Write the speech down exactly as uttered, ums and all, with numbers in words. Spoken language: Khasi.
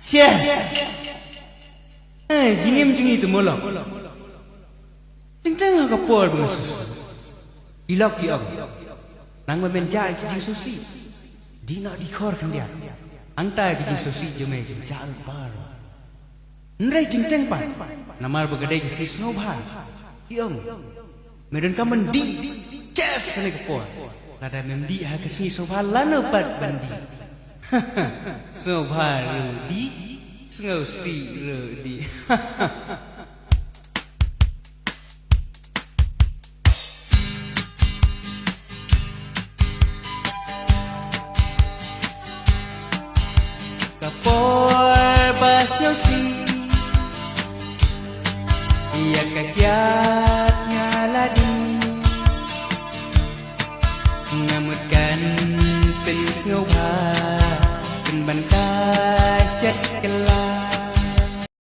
Yes. Eh, jingim jong ngi te molok. Teng teng ha ka por ba nga sngewsih. I lok i ong, nang ba men jah ïa ki jingsngewsih, dih noh dih khor khyndiat. Hangta ki jingsngewsih jong me kin jah lut baroh. Hynrei teng teng pat, namar ba ka dei ka sngi sngewbha, i ong, me donkam ban dih. Yes, kane ka por. Lada mem dih ha ka sngi sngewbha, lano pat ban dih? Sngewbha ruh dih, sngewsih ruh dih. Ka por ba sngewsih ïa ka kiad nga la dih. Nga mut kan pynsngewbha, pynban ka shet kylla.